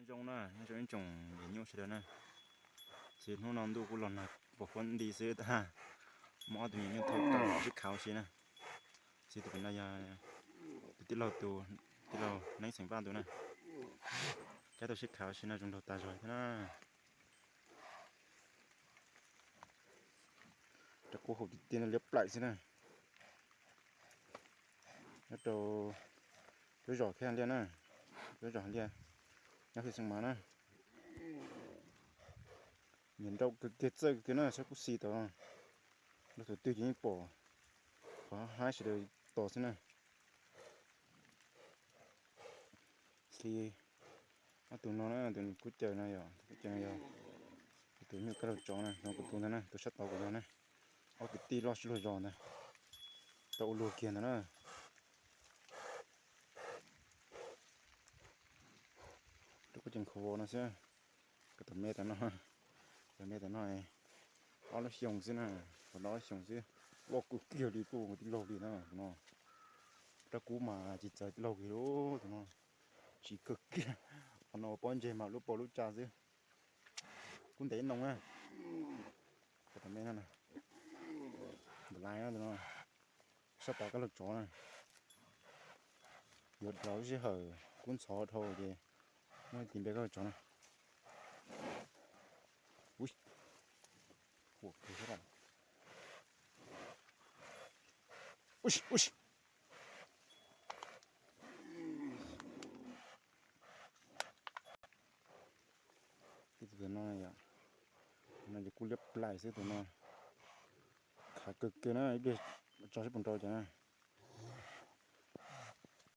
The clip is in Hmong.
Zoo na, nyob zoo ib tsoom niam nyuj sawv daws na. Ces hnub no ntuj kuj los nag pos huab nti xwb tab muaj ob tug niam nyuj thauj sib khav ua si na. Ces tus pem no yog tus tij laug, tus tij laug Neeb xeem Vaj tus na. Cab tau sib khav ua si no zoo nraug tas zog thiab na. Rau kub hauv tiag tiag no liab plaim xwb na. Nyob rau lub zos Khiab Liaj na, lub zos Liaj, nyob hwv Xeev Mas na. Nyiam nrau kawg kiag, txawj kawg kiag na, saib kub xi tod. Lub thaum twg ces yeej pom qhov haib sawv daws tos xwb na. Xws li ob tug no na, tus kub caws no yog, tus kub caws no yog tus nyuj kab laug tsov na, no kuv tus ntag na, tus sab tod kuv yog na. Ob kwv tij loj sib luag zos ntag, tau ua luag kiag ntag na. Rau kub cees kho vos no xwb, koj tom me tas no, tom me tas no ob lub xyoo xwb na, tom no ob lub xyoo xwb, loj kawg kiag li, kuj ua tij laug li na tus no. Rab kub mas tsis txawv tij laug kiag li tus no, tsis kawg kiag. Qhov no pob ntseg mas lub pau lub tsa xwb. Kub ntev ib noo na. Tom me no, npam lais no, sab tod kab laug tsov na. Yuav rau lub sij hawm kub ntxhov dhau ces muab tis npe kab laug tsov na. Tus no, tus no ces kuj liab plaim xwb tus no. Khav kawg kiag na, ib pliag tso seb puas nrau cas na.